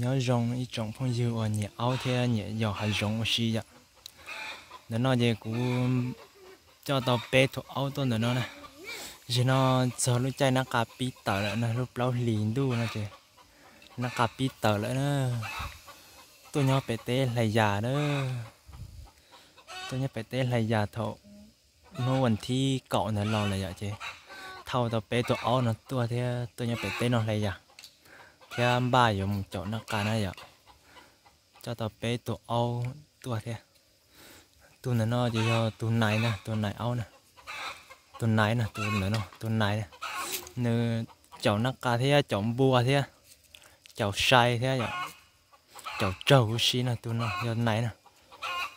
Nyob zoo ib tsoom phooj ywg uas nyiam aub thiab nyiam yos hav zoov ua si yom. Ntawm no ces kuv coj tau peb tug aub tuaj ntawm no na. Zaum no txog lub caij nab qa pib tawm lawm na, lub plaub hlis ntuj no ces nab qa pib tawm lawm na. Tuaj nyob pem teb hlais yas na. Tuaj nyob pem teb hlais yas thaum hnub vas thib kaum ntawd los lawm yom, ces thauj tau peb tug aub no tuaj thiab tuaj nyob pem teb no hlais yas thiab npaj yuav mus caum nab qa na yom. Coj tau peb tug aub tuaj thiab. Tus ntawm no ces yog tus nais na, tus nais aub na. Tus nais na, tus ntawm no tus nais na. Nws caum nab qa thiab caum npua thiab caum sai thiab yom. Caum raug huv si no, tus no yog nais na.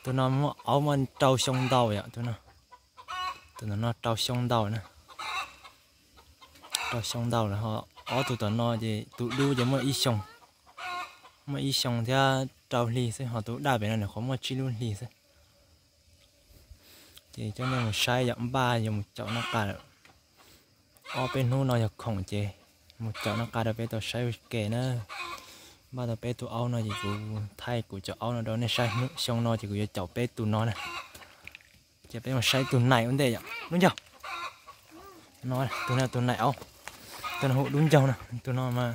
Tus no muaj aub muaj rau xyoo ntau yom, tus no. Tus ntawm no rau xyoo ntau na. Rau xyoo ntau lawm ho. Ob tug tom no ces tus dub ces muaj ib xyoo, muaj ib xyoo thiab rau hli xwb, ho tus daj pem no nws qhuav muaj tsib lub hlis xwb. Ces coj nej mus saib yom, npaj yuav mus caum nab qa lawm. Ob peb hnub no yog khoom ces mus caum nab qa rau peb tau saib ua ke na. Npaj tau peb tug aub no ces kuv thaij kuv cov aub no rau nej saib. Xyoo no ces kuv yuav caum peb tus no na. Ces peb mus saib tus nais ua ntej yom. Dub ncaug. No, tus no tus nais aub. Tus no hu dub ncaug no, tus no mas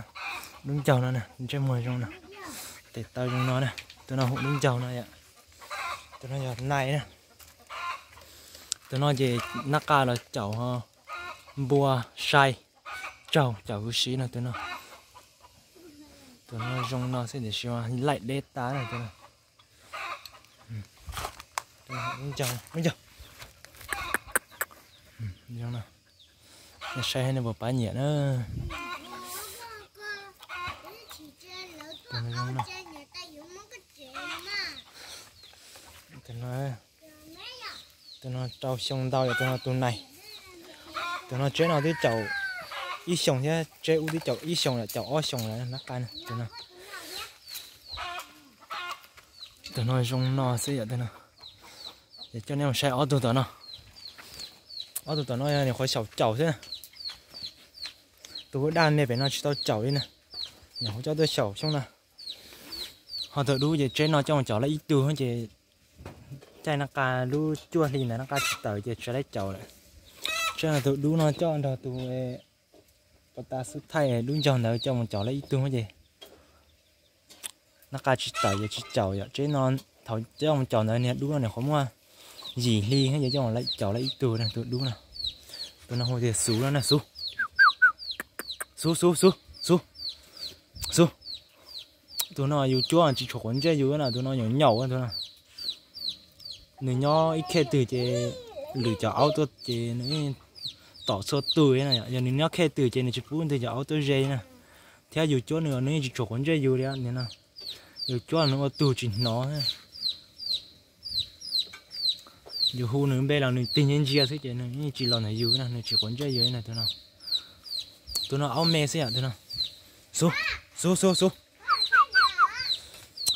dub ncaug no na, ntsej muag zoo no, tes taw zoo no na. Tus no hu dub ncaug no yom. Tus no yog nais na. Tus no ces nab qa los caum npua sai, raug caum huv si no tus no. Tus no zoo no xwb tiam sis mas laim deb tas na tus no. Zoo no. Saib nej puas pab nyiam na. Tus no rau xyoo ntau yom, tus no tus nais. Tus no tseb no twb caum ib xyoos thiab tseb ub twb caum ib xyoos lawm, caum ob xyoos lawm nab qa tus no. Tus no zoo no xwb yom, tus no. Ces coj nej mus saib ob tug tom no. Ob tug tom no yog nyuam qhuav xyaum caum xwb na. Tus daj me pem no tsis tau caum li na, nyuam qhuav coj tuaj xyaum xyoo no. Ho tus dub ces tseb no coj mus caum lawm ib tug ces caij nab qa lub cuaj hli ntawd nab qa tsis tawm ces tsis tau caum lawm. Tseb no tus dub no coj nrog tus pas tas xub thaij dub ncaug ntawd coj mus caum lawm ib tug ces nab qa tsis tawm ces tsis caum yom. Tseb no thaum coj mus caum ntawd niag dub no nyuam qhuav muaj yim hli ces coj mus caum lawm ib tug, tus dub no. Tus no hu tias Xub no na, Xub. Xub, Xub, Xub, Xub, Xub. Tus no yus cuab tsis tshua quav ntsej yus na, tus no nyaum nyaum tus no. Nws nyob ib khej twg ces lwm cov aub tuaj ces nws tom txhua tug na, yog nws nyob khej twg ces nws tsis pub ntwg cov aub tuaj ze na. Thiab yus cuab nws nws yeej tsis tshua quav ntsej yus li no. Yus cuab nws ua tug tsis hnov. Yus hu nws npe los nws tig ntsia ntsia xwb ces nws yeej tsis los ntawm yus na, nws tsis quav ntsej yus na tus no. Tus no aub me xwb yom, tus no. Xub, Xub, Xub, Xub.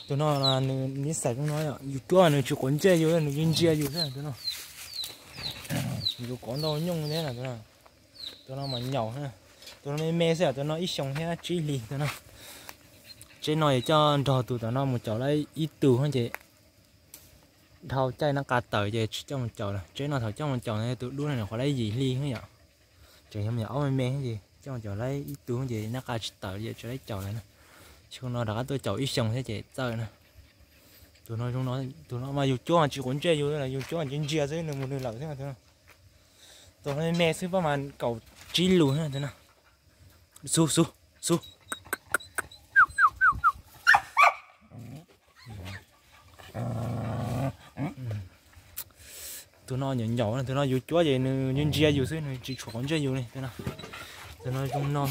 Tus no nws nib xais zoo no, yus cuab nws tsis quav ntsej yus, nws ntsia ntsia yus xwb tus no. Yus kov ntau nyooj thiab na tus no. Tus no mas nyaum, tus no me me xwb, tus no ib xyoos thiab tsib hlis tus no. Tseb no yus coj nrog tus tom no mus caum lawm ib tug ces dhau caij nab qa tawm ces tsis coj mus caum lawm. Tseb no thaum coj mus caum tus dub no nyuam qhuav lawm yim hli yom. Tseem yog me nyuam aub me me ces coj mus caum lawm ib tug ces nab qa tsis tawm ces tsis lawm caum lawm na. Xyoo no rov qab tuaj caum ib xyoos thiab ces txawj na. Tus no zoo no, tus no mas yus cuab mas tsis quav ntsej yus, yus cuab ntsia ntsia xwb nws mus nws lawm xwb tus no. Tus no me me xwb pab mas kaum tsib lus tus no. Xub, Xub, Xub. Tus no nyaum nyaum, tus no yus cuab ces nws ntsia ntsia yus xwb, nws tsis tshua quav ntsej yus li tus no. Tus no zoo no.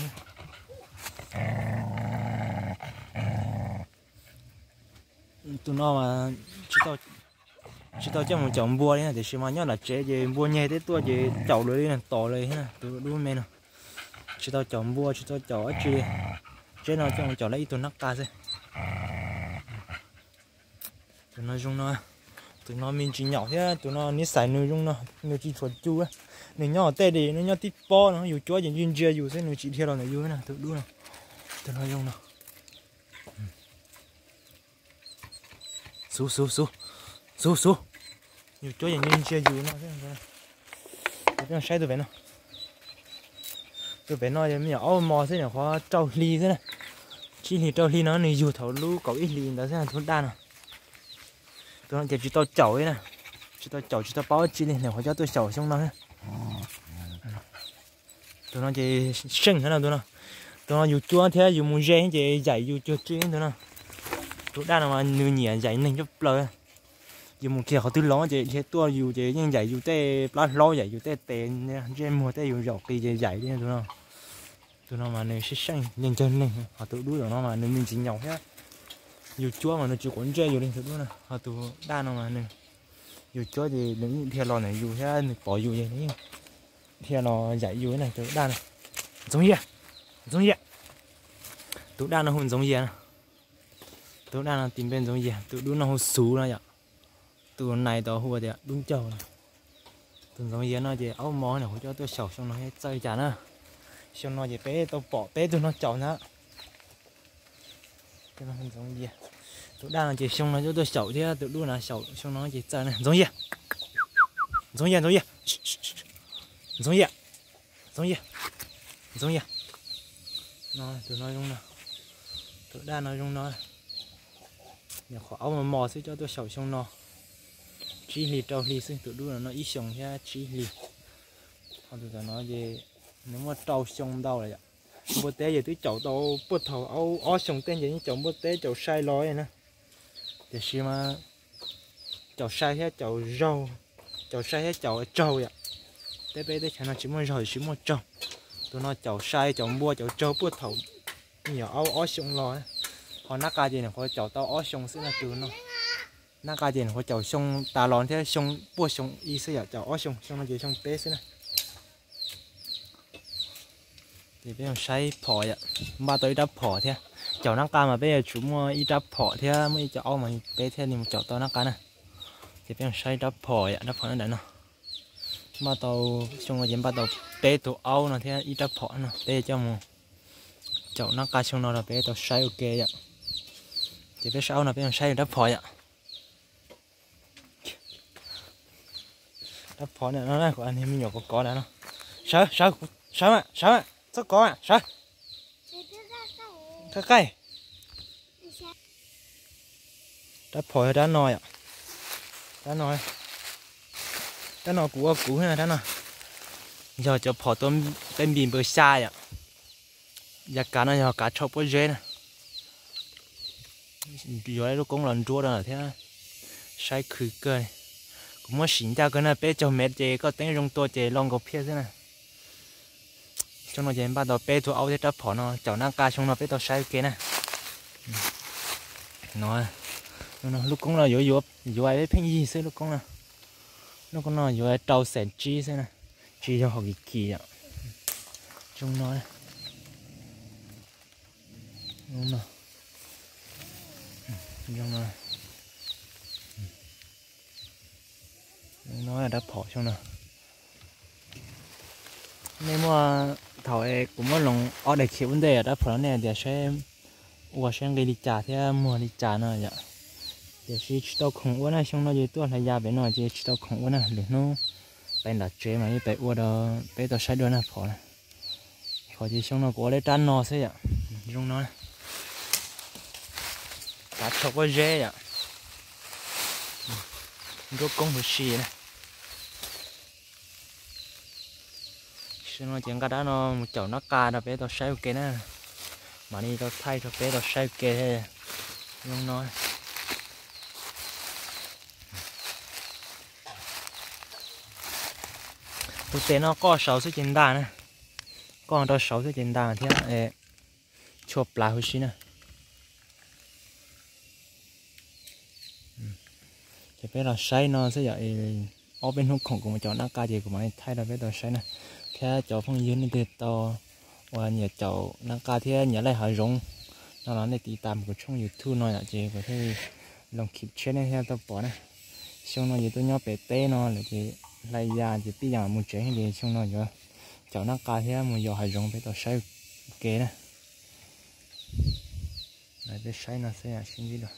Tus no mas tsis tau coj mus caum npua li na, tiam sis mas nyob nram tsev ces npua nyeg twb tuaj ces caum lawm li na, tom lawm li na, tus dub me no. Tsis tau caum npua, tsis tau caum dab tsi li. Tseb no coj mus caum lawm ib tug nab qa xwb. Tus no zoo no, tus no me ntsis nyaum thiab tus no nib xais nws zoo no, nws tsis tshua cu. Nws nyob tej li, nws nyob tib pob no, yus cuab ces ntsia ntsia yus xwb, nws tsis dhia los ntawm yus na, tus dub no. Tus no zoo no. Xub xub xub xub xub, yus cuab yeej ntsia yus no. Peb saib tus pem no, tus pem no me nyuam aub mos xwb, nyuam qhuav rau hli xwb na. Tsib hlis rau hli no nws yug thaum lub kaum ib hlis ntawd xwb, tus daj no. Tus no ces tsis tau caum li na, tsis tau caum tsis tau paub dab tsi li, nyuam qhuav coj tuaj xyaum xyoo no. Tus no ces seej heev no tus no. Tus no yus cuab thiab yus mus ze ces yaim yus cuag tsi tus no. Tus daj no mas nws nyiam yaim neeg coob plaws. Yus mus kiag qhov twg los ces dhia tuaj yus ces yeej yaim yus tej plab hlaub, yaim yus tej tes, ntsej muag tej, yus zaum qis ces yaim li tus no. Tus no mas nws sib seej yeej cag neeg, ho tus dub no mas nws me ntsis nyaum thiab. Yus cuab mas nws tsis quav ntsej yus li tus dub no, ho tus daj no mas nws, yus cuab ces nws yeej dhia los ntawm yus thiab nws pom yus ces nws yeej dhia los yaim yus na, tus daj no. Ntxoov Yias, Ntxoov Yias. Tus daj no hu Ntxoov Yias no. Tus daj no tis npe Ntxoov Yias, tus dub no hu Xuv no yom. Tus nais tau hu tias Dub Ncaug no. Tus Ntxoov Yias no ces aub mos, nyuam qhuav coj tuaj xyaum xyoo no txawj cas na. Xyoo no ces peb tau pom peb tug no caum ntag. Tus daj no ces xyoo no coj tuaj xyaum thiab tus dub no xyaum xyoo no ces txawj na. Ntxoov Yias, Ntxoov Yias, Ntxoov Yias, Ntxoov Yias, Ntxoov Yias, Ntxoov Yias. No, tus no zoo no, tus daj no zoo no. Nyuam qhuav aub mos mos xwb coj tuaj xyaum xyoo no. Tsib hlis rau hli xwb, tus dub no no ib xyoos thiab tsib hlis. Ho tus tom no ces nws muaj rau xyoo ntau lawm yom. Npua teb ces twb caum tau puag thaum aub ob xyoos tej ces yeej caum npua teb caum sai los na. Tiam sis mas caum sai thiab caum zaug, caum sai thiab caum tsaug yom. Teb peb teb chaws no tsis muaj zaug tsis muaj tsaug. Tus no caum sai caum npua caum tsaug puag thaum me nyuam aub ob xyoo los. Ho nab qa ces nws qhuav caum tau ob xyoo xwb na tus no. Nab qa ces nws qhuav caum xyoo tas los thiab, xyoo puag xyoo ib xwb yom, caum ob xyoo, xyoo no ces xyoo peb xwb na. Ces peb saib phom yom, npaj tau ib rab phom thiab. Caum nab qa mas peb yuav tsum muaj ib rab phom thiab muaj ib co aub mas peb thiaj li mus caum tau nab qa na. Ces peb saib rab phom yom, rab phom no ntawm no. Npaj tau, xyoo no ces npaj tau peb tug aub no thiab ib rab phom no, peb coj mus caum nab qa xyoo no rau peb tau saib ua ke yom. Ces peb saib aub no peb mus saib rab phom yom. Rab phom no, kuv me nyuam kov kov ntawm no. Sawv, sawv, sawv mas, sawv mas, txhob kov mas, sawv. Qaij qaij. Rab phom yog rab no yom. Rab no, rab no kuv ua kuv, rab no yog cov phom tua tej npis npawg xya yom. Yav kav no yog kav tsho pob zeb na. Yuav lub koob los nruab rau thiab, saib khwv kawg. Kuv muab sim ncaj kawg na, peb caug mev ces koj teeb zoo tua ces lo nkaus phiaj xwb na. Xyoo no ces npaj tau peb tug aub thiab rab phom no caum nab qa xyoo no peb tau saib ua ke na. No, lub koob no yuav, yuav pheej yig xwb lub koob no. Lub koob no yuav rau xees tsib xwb na, tsis yog hom kim kim yom. Zoo no, zoo no, no rab phom xyoo no. Nej muaj, thaum kuv muab loo ob daim khiv ua ntej rab phom no nej tias saib ua saib nqi li cas thiab muag li cas no yom. Tiam sis tsis tau khoom ua na, xyoo no ces tuaj hlais ya pem no ces tsis tau khoom ua na, lwm hnub pem nram tsev mas yeej pem ua rau peb tau saib dua na phom na. Qhov ces xyoo no kuv ua leb rab no xwb yom, zoo no. Kav tsho pob zeb yom, nruab koob huv si na. Xyoo no ces nqa rab no mus caum nab qa rau peb tau saib ua ke na, mam li tau thaij rau peb tau saib ua ke. Zoo no. Tus tes no qoj saud xwb ces ntag na, qoj rau saud xwb ces ntag thiab, tshuaj plav huv si na. Ces peb los saib no xwb yom, ob peb hnub khoom kuv mus caum nab qa ces kuv mam li thaij rau peb tau saib na. Thiab cov phooj ywg nej twg tau uas nyiam caum nab qa thiab nyiam laij hav zoov no los nej tiv tam kuv tshooj YouTube no yom, ces kuv thiaj li loo khib tshiab nej thiaj tau pom na. Xyoo no ces tuaj nyob pem teb no lawm ces hlais ya ces tij yam mus tsev ces xyoo no yuav caum nab qa thiab mus yos hav zoov peb tau saib ua ke na. Peb saib no xwb sib ntsib dua.